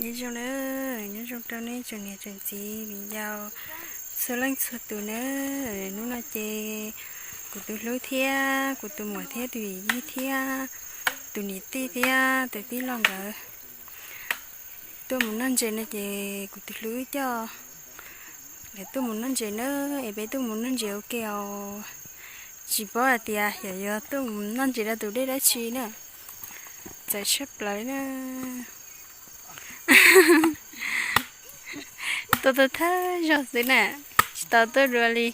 Nyob zoo na, nyob zoo rau nej tsoom niam tsoom txiv viv ncaus txhua leej txhua tus na. Hnub no ces kuv tus hlub thiab kuv tus muam thiab tus yij thiab tus niam tij thiab tus tij laug nkawd tuaj mus noj ntses no ces kuv tus hlub coj lawv tuaj mus noj ntses na, es peb tuaj mus noj ntses ua ke os. Tsis paub hais tias xyov yuav tuaj mus noj ntses rau tus dej dab tsi na. Txawv tshaj plaws na. Tuaj tuaj thawj zaug xwb na, tsis tau tuaj dua li.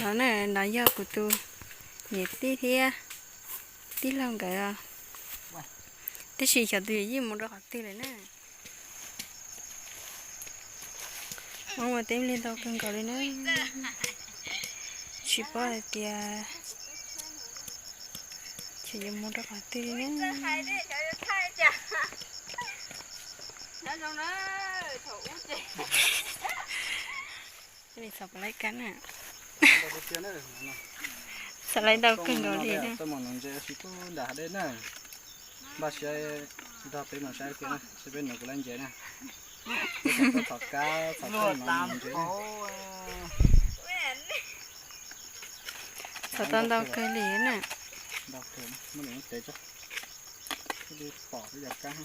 No na, no yog kuv tus niam tij thiab tij laug nkawd os. Tab sis xyov tus yawm yij mus rau qhov twg lawm na. Hmoob ua teb lig ntau kawg nkaus li na. Tsis paub hais tias xyov yuav mus rau qhov twg li na. Xov laib kab na. Xov laib ntau kawg nkaus li na. Npaj siab nrog peb mus saib kuv na, saib peb nuv kuv lab ntses na. Peb tuaj thov kab thov kab nuv ntses. Xov tau ntau kawg li na. Ntau kawg, muab lub tev tso, li pom peb cov kab.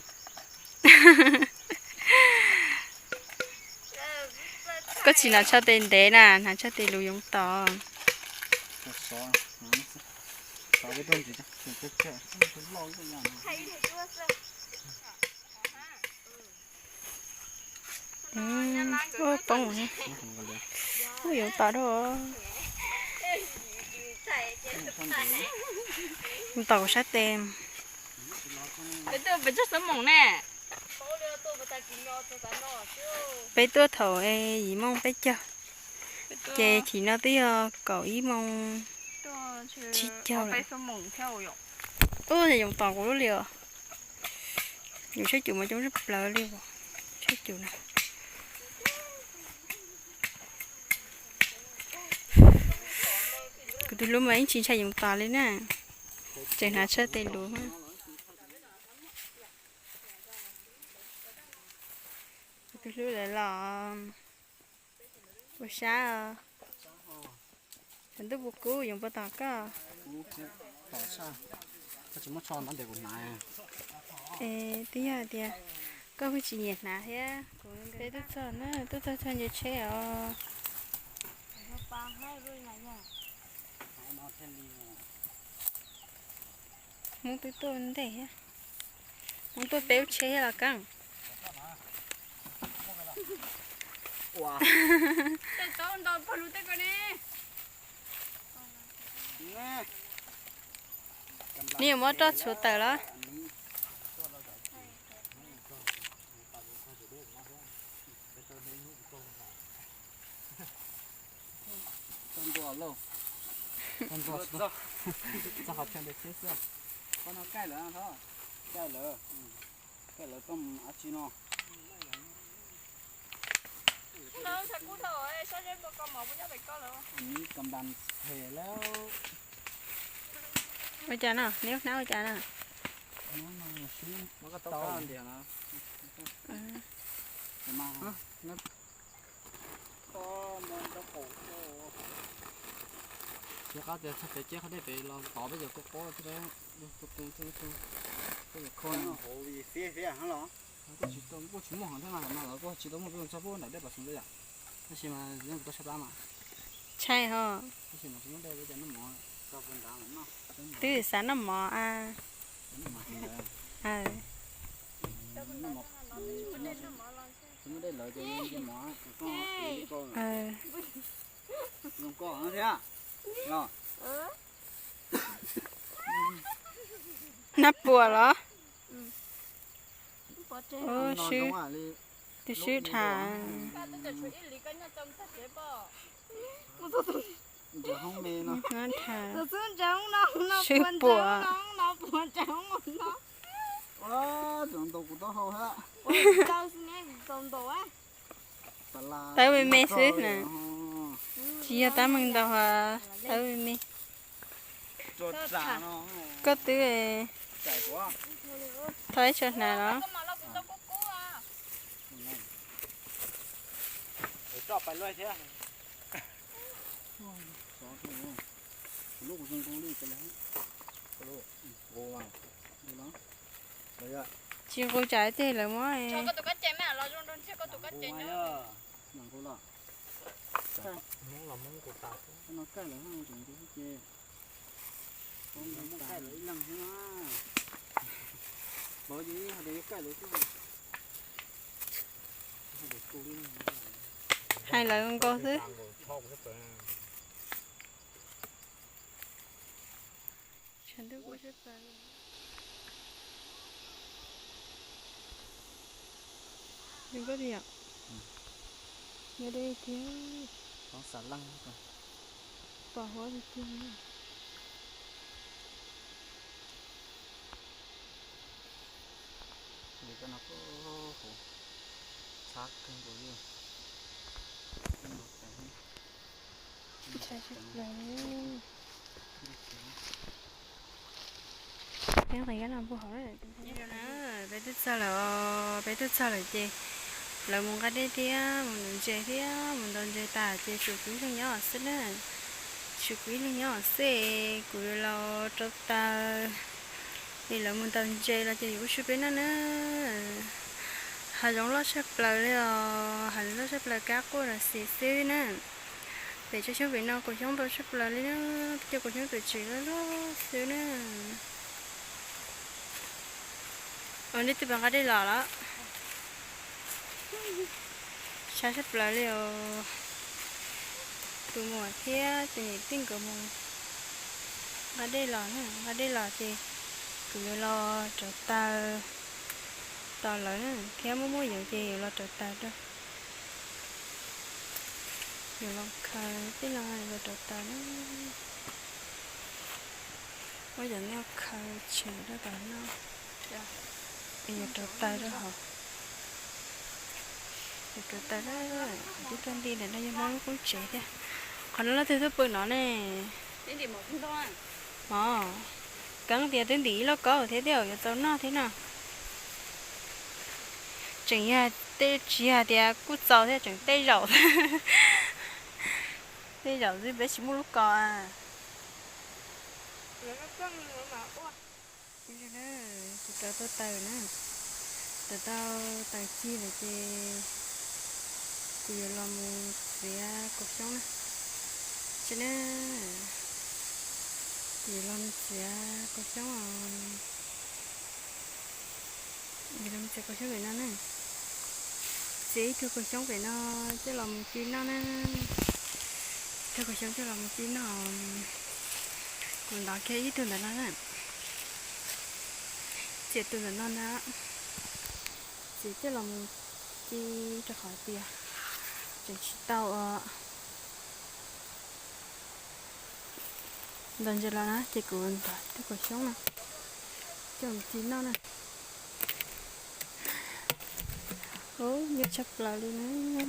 Koj tsis hnav tshaj tes ntev na, hnav tshaj tes luv yoov tom. Ua poob, ua yoov tom dua. Mus tom kuv sab tes. Peb tuaj thaum yim moos peb caug, ces chim no twb yog kaum ib moos tsib caug lawm. Ub, yoov tom kuv lub li os. Yoov tsheb cum mas coob tshaj plaws li os. Tsheb cum na. Kuv tus hlub mas yeej tsis ntshai yoov tom li na. Tseem hnav tshaj tes luv. Kuv tus hlub lawv los ua sab os. Cov ntuj puv kub yoov puas tom koj? Es twb yog hais tias koj pheej tsis nyiam hnav thiab. Peb tuaj txog na, tuaj txog txog ntses tsheb os. Hmoob twb tuaj ntej thiab. Hmoob tuaj peb lub tsheb thiab los Keeb. Neb yuav muab roj txhuv tawm los? Txog ntua lauj. Txog ntua txog qhov chaw ntawd thiab xwb. Qhov no caij lawm, caij lawm, caij lawm txoj ab tsi no. Neb kam ban phem lawm. Ua cas no, neb hnab ua cas no? Siab qab tias txog pem ciab qhov dej pem los tod peb cov koj qob thiab, peb cov khau no. Kuj tsis muaj heev thiab mas, no los kuj tsis tau muaj peb txog pub nram dej pom xeem ntawd yom. Tab sis mas yeej tau sab plab mas. Ntshai ho. Tab sis mas tsis muaj dej peb cov noj mov. Twb xav noj mov a. Tsis muaj dej lawv ces noj mov. Zoo koj thiab los. Hnab puas los? Ua, swb, tus swb dhau. Hnab dhau. Swb puas. Tawb me me xwb na. Tsis yog tab meeg ntau, tawb me me. Koj twb Thov ib tso hnav los. Tsis nqus tsam tej lawv muab. Hais lawv nkaus xwb. Tshav ntuj kuj sab plaws li. Zoo nkauj tiag. Nyob deb tiag. Pom huab tiag tiag. Ntawm koj no kuj huv, txhob kawg nkaus li. Ntshai tshaj plaws li. Peb nqis kab no puag hauv na. Peb twb txog lawm os, peb twb txog lawm ces lawv mus nqa dej thiab mus ntaus ntses thiab mus ntaus ntses tas ces tshuav kuv ib leeg nyob xwb na. Tshuav kuv ib leeg nyob xwb, kuv yuav los rau taws es lawv mus ntaus ntses los ces yuav ua su peb noj na. Hav zoov loj tshaj plaws li os, hav zoov loj tshaj plaws, kab quaj los xis xwb na. Pem tsob xyoob pem no kaus xyoob ntau tshaj plaws li na, cov kaus xyoob pem tseem loj loj xwb na. Ua nej twb pab nqa dej los lawm. Sab tshaj plaws li os. Tus muam thiab tus niam tij nkawd mus nqa dej los na, nqa dej los ces kuv yuav los rauv taws tos lawv na, thiab muaj muaj yoov ces yuav los rauv taws rau. Yuav los khaws tej no yuav los rauv taws na. Muab cov no khaws tshem rau tom no, yuav rauv taws rau hauv. Yuav rauv taws na, tib tag nti ntawm no yog Hmoob lub qub tsev thiab. Qhov no leej twg tuaj pw no ne? Mog, keeb tias twb ntim ib lauj kaub thiab, tej zaum yuav txaus noj thiab no. Tseem yog tej tsis yog tias kuj txaus thiab, tseem tej zaum, tej zaum xwb peb tsis muaj lub ko. Kuv rauv tau taws na, rauv tau taws cig lawm ces kuv yuav los mus txiav kaus xyoob na. Tsis na, kuv yuav los mus txiav kaus xyoob os. Yuav los mus txiav kaus xyoob pem no na. Txiav ib tug kaus xyoob pem no coj los mus ci noj na. Ib tug kaus xyoob coj los mus ci noj. Kuv ntov kiag ib tug ntawm no na. Txiav tus ntawm no ntag. Txiav coj los mus ci rau qhov tias tseem tsis tau os. Ntaus ntses los na ces kuv ntov tus kaus xyoob no coj mus ci noj na. Ub, nyuaj tshaj plaws li na.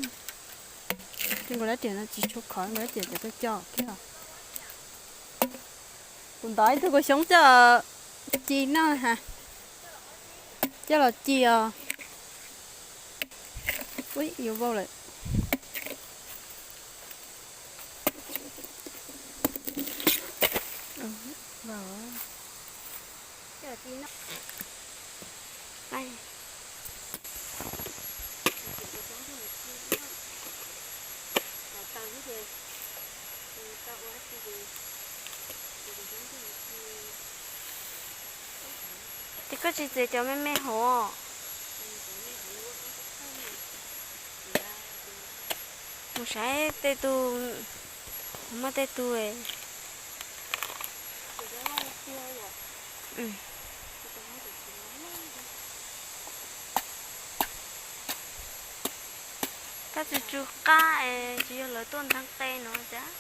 Ces nkaus lab tiam no tsis tshua khov, nkaus lab tiam cov tuaj coj thiab os. Kuv ntov ib tug kaus xyoob coj ci noj ha. Coj los ci os. Ub, yuav vau lawm. Ces koj tsis txiav cov me me hauv. Mus saib tej tug, muaj tej tug. Koj tsis tsw qab es tsis yog lawv tuaj nteeg qe no cas.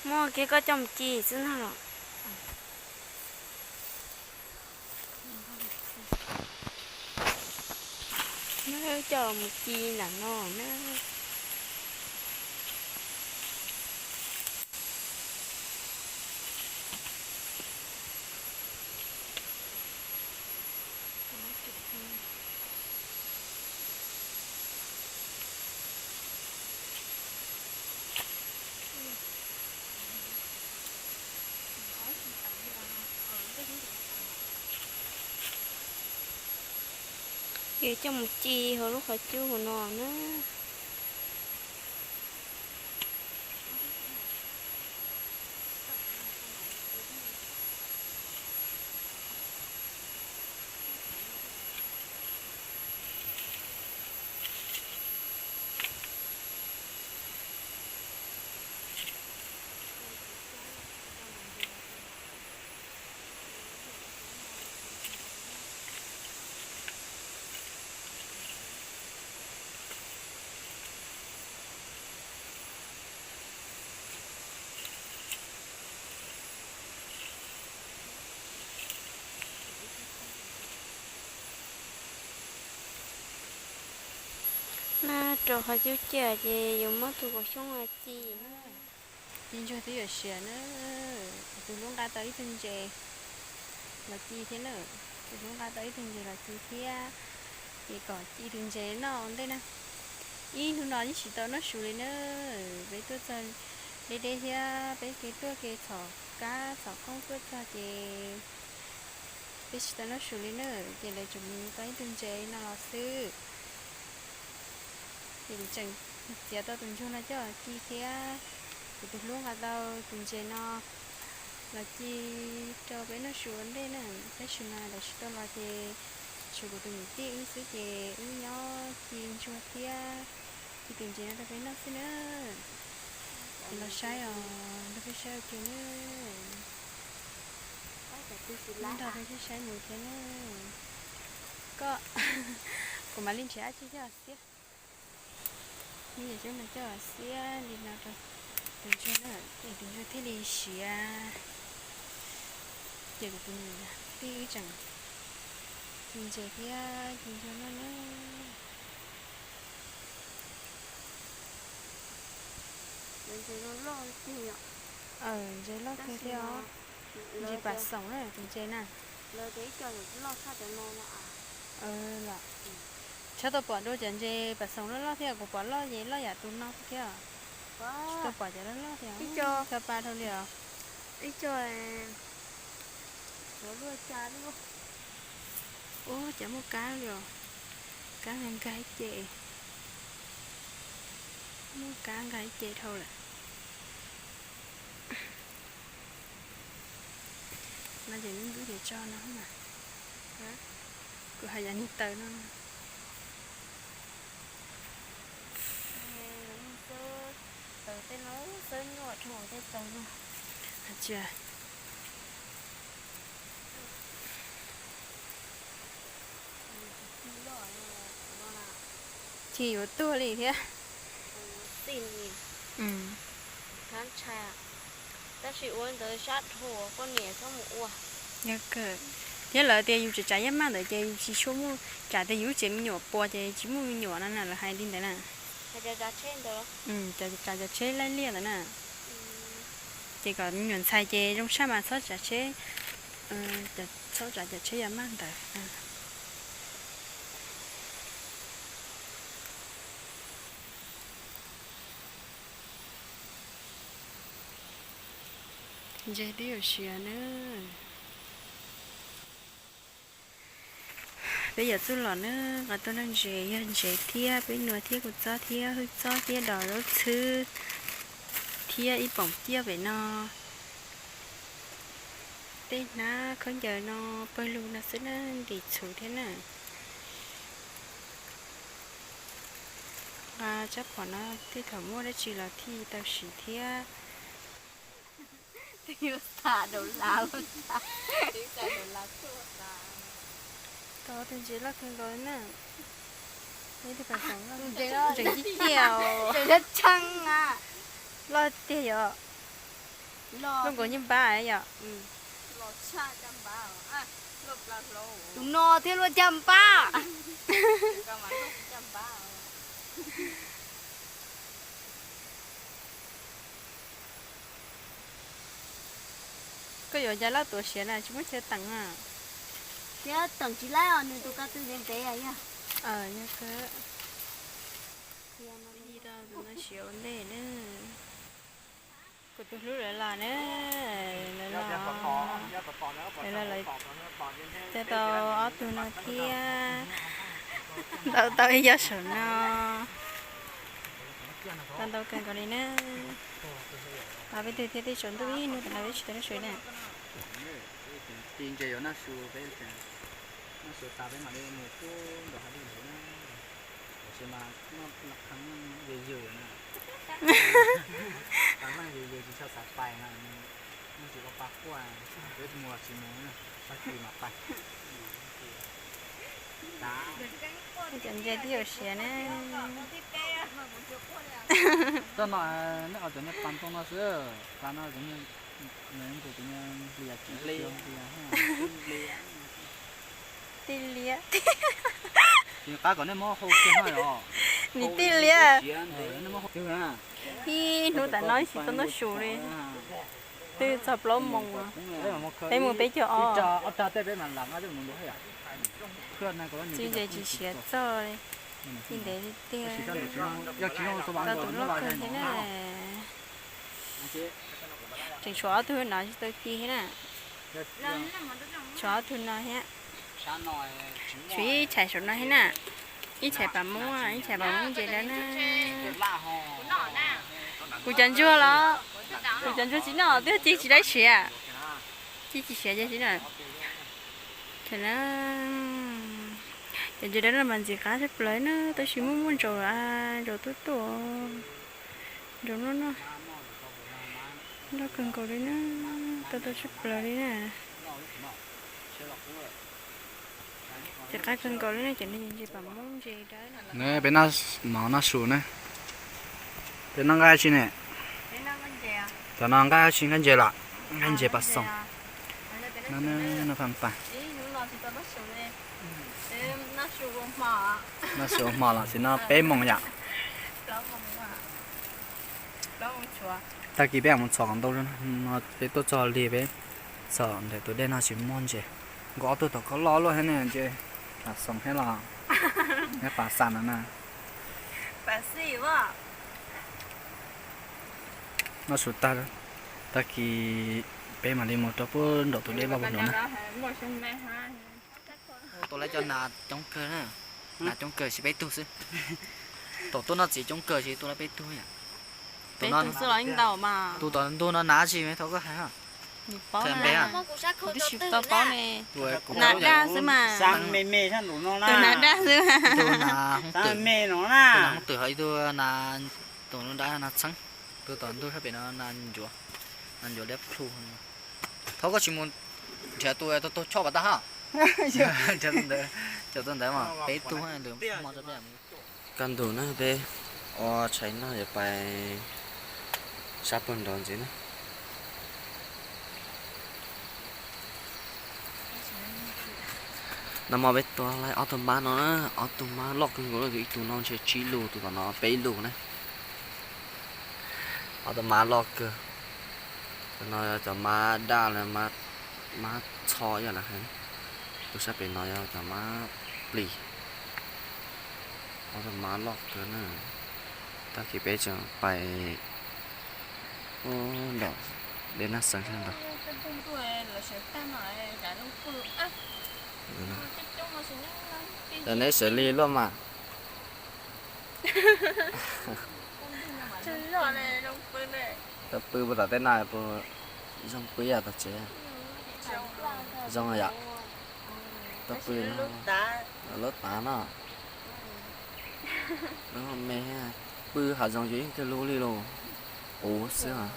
Muaj kiag koj coj mus ci xwb ntag los. Neb coj los mus ci nram no na. Ces coj mus ci hauv lub qhov cub hauv no na. Na rau qhov cub ciaj ces yuav muab tus kaum xyoob ci. Ci ntsuag twb yuav siav na, tus hlub nqa tau ib tug ntses los ci thiab na, tus hlub nqa tau ib tug ntses los ci thiab, ces kom ci tus ntses noj ua ntej na. Ib hnub no yeej tsis tau noj su li na, peb tuaj txog deb deb thiab peb kev tuaj kev txhom kab txhom koob tuaj txog ces peb tsis tau noj su li na, ces lawv tseem mus tau ib tug ntses no los xwb. Ces tseem txiav tau tus ntsuag no coj ci thiab, kuv tus hlub nqa tau tus ntses no los ci rau peb noj su ua ntej na. Tab sis mas lawv tsis tau los ces tshuav kuv tus niam tij wb xwb ces wb nyob ci ntsuag thiab ci tus ntses no rau peb noj xwb na. Ces los saib os, nrog peb saib ua ke na. Nrog peb saib mus thiab na. Koj, kuv mam li nrhiav dab tsi coj xiab. Nws yog coj no coj xiab li no rau tus ntsuag na, ces tus ntsuag thiaj li siav. Ces kuv tus niam tij wb tseem ci ntses thiab ci ntsuag noj na. Ntses loj tiag thiab os. Ntses pas xoom na tus ntses na. Los tshawb tau pom dua cov ntses pas xoom loj loj thiab, kuv pom loj ces loj yam tus no thiab. Tsis tau pom cov loj loj thiab. Cov pa dhau li os. Ib co ua cas muaj kab li os, kab nkag nkag ib ce, muaj kab nkag ib ce dhau lawm. No ces lub ntub ces tso no mas, kuv hais yam niag taws no. Taws tej no xwb nyuaj dhau tej taws no. Hais tias ci yuav tuag li thiab. Tab sis ua ntawd sab dhau, poj niam txhob mus ua. Thiab lawv tias yus tseem tsav yaj maj ntawd ces yus tsis tshua muaj, tsam tias yus lub tsev me nyuam puas ces tsis muaj me nyuam no na, lawv hais li ntawd na. Tsav cov tsheb laij liaj ntawd na. Ces kom me nyuam ntxhais ces zoo tshaj mas txhob tsav tsheb, txhob tsav cov tsheb yaj maj ntawd. Ntses twb yuav siav na. Peb yuav txuj lom na, nqa tuaj noj ntses, yog ntses thiab peb nua thiab kua txob thiab hwj txob thiab dos zaub txhwb thiab ib poom ciaj pem no. Tej hnab khaub ncaws no pawg lug no xwb na, ntim txhuv thiab na. Nqa tsab phom no tej thaum muaj dab tsi los thiaj tau siv thiab. Tau tus ntses loj kawg nkaus na. Ntseeg tib tiag, loj tiag yom. Luaj nkaus ncej npab yom. Tus no thiaj luaj caj npab. Koj yuav cas loj tuav siav na, tsis muab chaw teem na. Thiab teem tsis laib os, nws tus ko tw ntev ntev yog. Yog kawg. Ib tau tus no siav ua ntej na. Kuv tus hlub lawv los na, lawv los, lawv los lawv coj tau ob tug no thiab. Ntau tau ib yog saum no. Tau ntau kawg nkaus li na. Pab peb tug thiab tej saum ntuj ib hnub tam no peb tsis tau noj su na. Ti ntses yuav noj su, peb noj su tas peb mam li mus pub nraum hav dej ntawd na. Tiam sis mas noj qhov yws yws na. Xav noj yws yws tsis tshua xav pais na, noj tsis tau pab quaj, peb mus los tsis mus, tag kis mam pais. Cov ntses twb yuav siav na. Txoj no nej qhov cov niag pas ntoo no xwb, pas no cov niag, nws tus cov niag nplias tsis nplias. Tij liab. Tsis qab kom nej muab hau kiag no os. Nim tij liab. Ib hnub tam no tsis tau noj su li. Twb txog plaub moos, peb mus peb caug ob. Txiv ntses tsis siav txog li, ci ntev tiag. Tau tus loj kawg thiab na. Tseem tshuav ob tug no tsis tau ci thiab na. Tshuav ob tug no thiab. Tshuav ib txhais saum no thiab na. Ib txhais pas muab, ib txhais pas muab ntses dawb na. Kuv cov ntsuag los, kuv cov ntsuag tsis noj twb ci tsis dab siav. Ci tsis siav ces tsis noj. Cov ntses dawb no mas ntxim qab tshaj plaws na, tab sis muaj muaj ntsaum, ntsaum tuaj tuaj, ntsaum noj noj. Loj kawg nkaus li na, tau tau tshaj plaws li na. Ntxim qab kawg nkaus li na, cov niag ntses pas muab ntses dawb no. Peb noj mov noj su na. Peb noj nqaij tsi ne? Cov no nqaij tsi, nqaij ntses los? Nqaij ntses pas xoom. Noj noj paj pas. Noj su ua hmo los tsis no peb moos yom. Tag kis peb mus txhom kom ntau, no peb tuaj txog lig peb txhom ntawm tus dej no tsis muaj ntses. Nkaus ob tug tom koj loj luaj thiab ne, ntses pas xoom thiab los, neb pas xam no na. Noj su tag, tag kis peb mam li mus rau puag nraum tus dej loj puag nraud na. Tua lawv cov nas coob kawg na, nas coob kawg tsis peb tug xwb. Thaum tuaj noj txiv coob kawg tsis tua lawv peb tug yom. Tus tom ntug no nas tsi me thaum koj hais. Kuv tsis tau paub ne. Nas daj xwb mas. Tus nas daj xwb. Tus nas hoob twm, tus nas hoob twm ho ib tug nas, tus nas daj nas txheeb. Tus tom ntug sab pem no nas ncuav, nas ncuav liab plhu. Thaum koj tsis mus nrhiav tus tau tug choj pas tag ha. Cov ntawd mas peb tug lwm hmo. Kaj ntug na peb ua tshais noj yuav pais sab puag nraud ntxiv na. Nag hmo peb tua laib ob tug mab no na, ob tug mab loj kawg nkaus, ib tug no ntshe tsib lus, tus tom no peb lus na. Ob tug mab loj kawg. Cov no yog cov mab daj los mab txho ib yam lawv hais. Tus sab pem no yog cov mab plis. Ob tug mab loj kawg na. Tag kis peb tseem pais ub nram dej Naj Xeev sab nraud. Cov neb xws li luaj mas. Tau pw puas tom tej no, zoo pw yam tom tsev. Zoo yom. Tau pw no, lub tav no. Lub me, pw hav zoov yus yeej kawg lub li los, quv xwb os.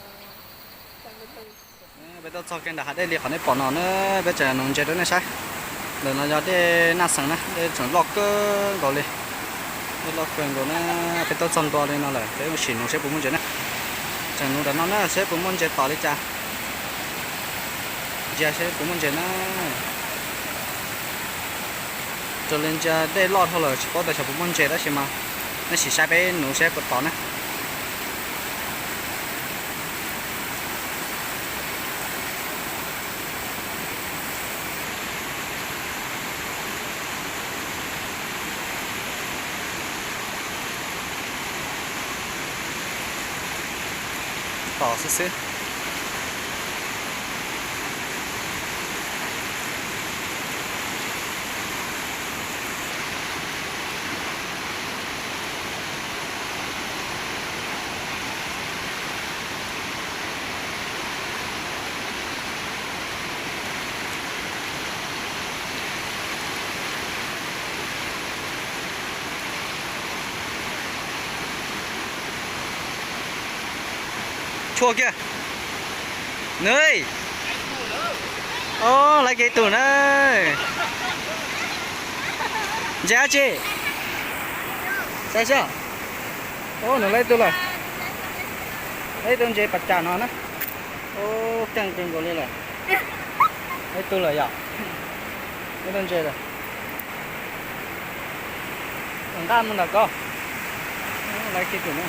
Peb tuaj txog kiag nram hav dej li qhov nej pom no na, peb tseem nuv ntses rau nej saib. Ntawm no yog dej Naj Xeev na, dej tseem loj kawg nkaus li. Dej loj kawg nkaus na, peb tuaj txog ntua li no lawm, peb sim nuv seb puas muaj ntses na. Tseem nuv nram no na, seb puas muaj ntses tom li cas. Ntsia seb puas muaj ntses na. Raws li ntsia dej loj dhau lawm tsis paub tias xyov puas muaj ntses, tab sis mas nej sim saib peb nuv seb puas tom na. Tom xwb xwb. Tshua kiag. Nws. Laiv kiag ib tug na. Ntses dab tsi? Saib seb. Nws laiv ib tug lawm. Laiv ib tug ntses pas cas no na. Keej kawg nkaus li lawm. Laiv ib tug lawm yom. Laiv ib tug ntses lawm. Nqa mus ntawm koj. Laiv kiag tus na.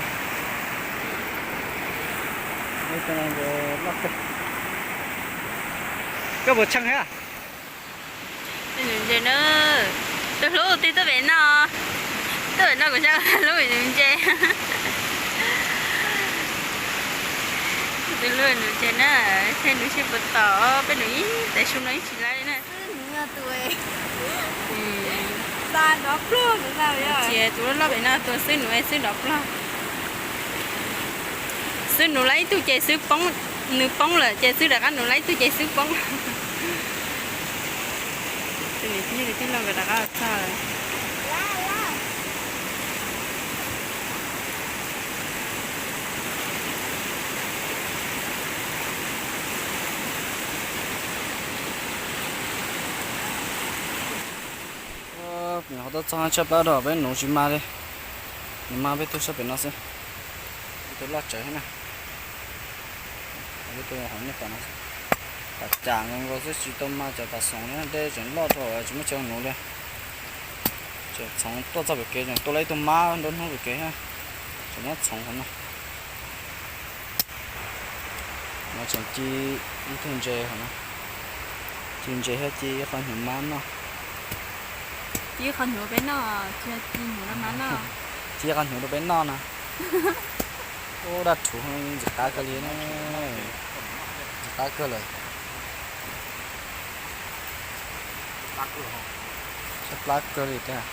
Koj puas tsheej thiab? Ntses na. Tus hlub twb tuaj pem no, tuaj pem no kuv xyov hlub nws ntses. Tus hlub nws ntses na, tsheej nws tsheej puas tom peb nws ib tag su no ib tsis laiv na. Tus loj loj pem no tus xwb nws xwb nrov plog. Xwb nws laiv ib tug ces xwb poob, nws poob lawm ces xwb rov qab nws laiv ib tug ces xwb poob. Tus niam tij los nkawd rov qab txog lawm. Ho tuaj txog tshaib plab dua peb nuv tsis mag li. Nws mag peb tug sab pem no xwb. Ib tug loj tsawv thiab na. Ib tug hauv nyob tom no. Pas cas nkaus nkaus xwb tsis tau mag cov pas xoom li, dej tseem loj dhau tsis muaj chaw nuv li. Tseem txhoov tuaj txog pem kev tseem tua lawm ib tug mab nruab hnub pem kev thiab. Tseem muab txhoov hauv no. No tseem ci ib tug ntses hauv no. Ci ntses thiab ci ib qho hnyuv mab noj. Ci ib qho hnyuv peb noj, ci hnyuv rau mab noj. Ci ib qho hnyuv rau peb noj na. Ub, daj rhuv ntxim qab kawg li na. Ntxim qab kawg lawm. Tshaib plab kawg li tiag.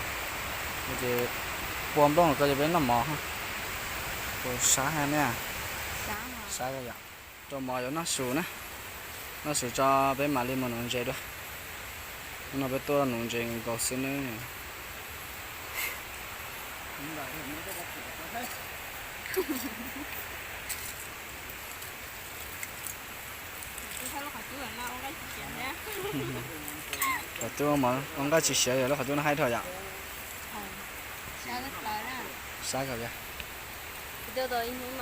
Ces pua nplooj ko ces peb noj mov. Puas sab thiab ne? Sab yom. Rau mov yuav noj su na. Noj su tso peb mam li mus nuv ntses dua. Hnub no peb tuaj nuv ntses nkaus xwb nawb. Qhov twb ua nqaij tsis siav yog lub qhov twb no haib dhau yom. Sab kawg li. Tuaj tau ib hnub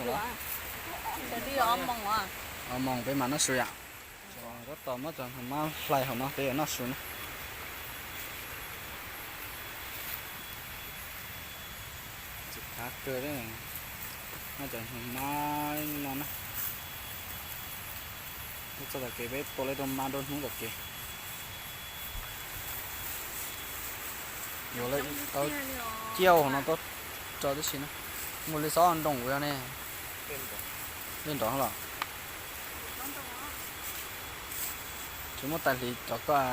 los? Ob moos peb mam noj su yom. Tab tom muab cov hnyuv mab hlais hauv no peb yuav noj su na. Ntxim qab kawg li, noj cov hnyuv mab no na. Tuaj txog tom kev peb tua lawm ib tug mab nruab hnub tom kev. Yuav lawm, tau ciaj hauv no tuaj tso tib si na. Mus li xob nroo yog ne. Dej nrov los? Tsis muaj tais hliv cov koj.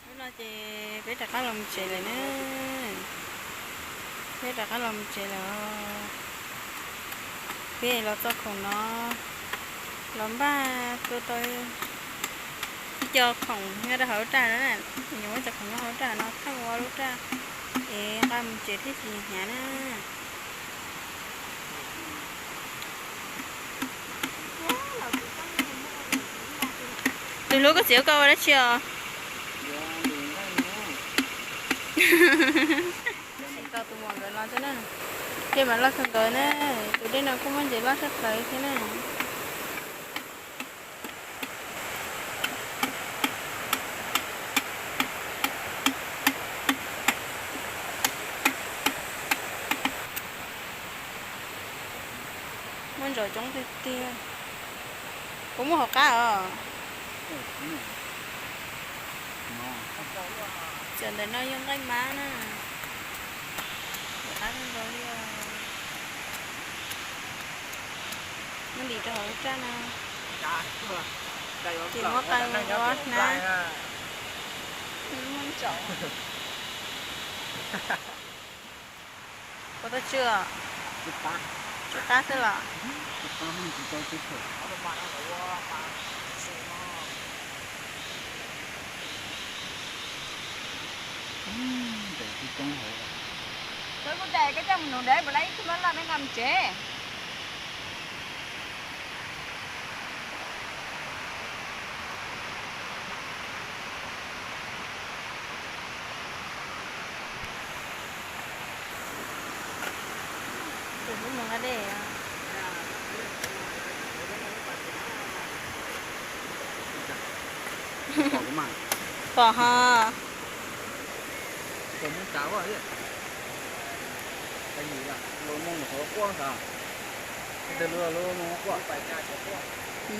Hnub no ces peb rov qab los mus tsev lawm na. Peb rov qab los mus tsev lawm. Peb los txog khoom no, los npaj tua tau ib co khoom nyob rau hauv lub raj no na. Yuav muab cov khoom nyob hauv lub raj no thauj ua lub raj es nqa mus tsev thiab tsis hnyav na. Tus hlub, koj txiv koj ua dab tsi os? Tsis tau tus muam nkawd los xwb na. Thiaj mam loj kawg nkaus na. Tus dej no kuj muaj ntses loj tshaj plaws thiab na. Muaj ntsaum coob tiag tiag. Puas muaj hauv qab os? Cov ntawm no yog nqaij mab na. Qab kawg nkaus li os. Muab ntim rau hauv lub raj no. Ces muab qe ua hnab. Muaj ntsaum. Puas tau tsw? Tsw qab xwb los? Ntes tib coob hauv. Tes koj coj mus nuv dev puas lab ib tug mab loj neb nqa mus tsev. Pom ho.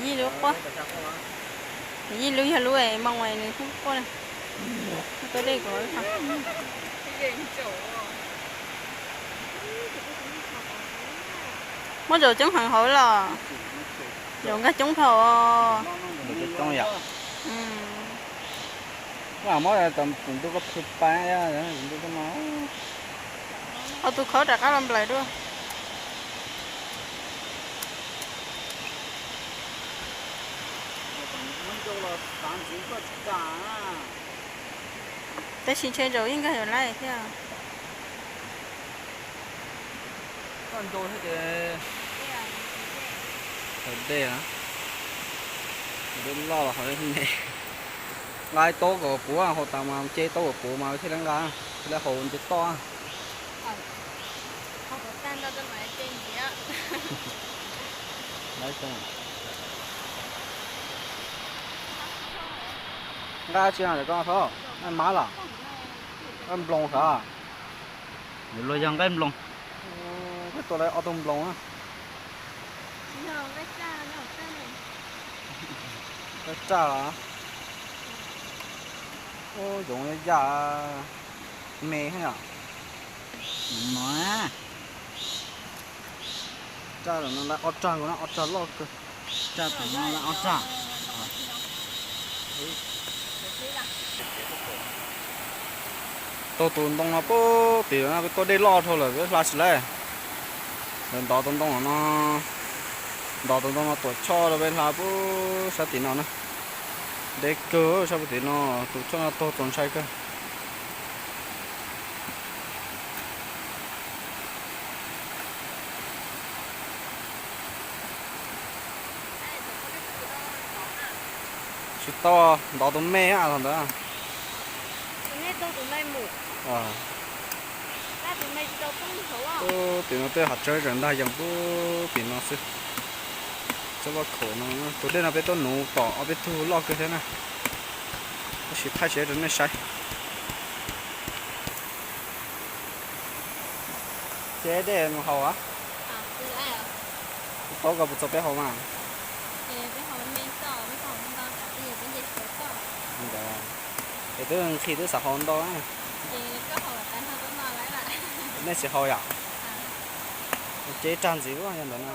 Yij lub quab, yij lub yog lub es moo es nws kuj quaj na. Muab zaum coob heev hauv los, zaum nkag coob dhau. Muab tus ntuj ko pw pa, tus ntuj ko no. Ho tus khawb rov qab los nplaws dua. Tab sis ntshe zaum yeej nkag yuav laij thiab. Haus dej, dej loj los haus dej me. Nqa taub kom puv, haus tas mas ce taub kom puv mas thiaj li nqa, thiaj li haus nce toj. Nqa tsis hais koj thaub, nqaij mab los, nqaij nploos sav. Yuav luag yog nqaij nploos. Peb tua lawv ob tug nploos na. Nqaij tsaj los? Ub, yoov yaj me heev yom. No, tsaj no lawv ob rag nkaus na, ob rag loj kawg. Tsaj tom no lawv ob rag. Taug tus ntoo no pub tim no peb tuaj dej loj dhau lawm peb hla tsis laij. Lawv ntov tus ntoo no, ntov tus ntoo no tuam choj rau peb hla pub sab tim no na. Deb kawg sab tim no, tus choj no taug txaus ntshai kawg. Tsis tau, ntov tus me los ntawd. Tim no tej hav tsawb tseem ntas yees pub tim no xwb. Txoj loj khaum no, tus dej no peb tuaj nuv pom ob peb tug loj kawg thiab na. Tab sis thaij tsis rau nej saib. Ces dej mus haus a. Tau koj puas txog peb haus mas. Es twb nqhis twb xav haus ntau. Nej tsis haus yom? Ces tsag ntxiv yog ntawd na.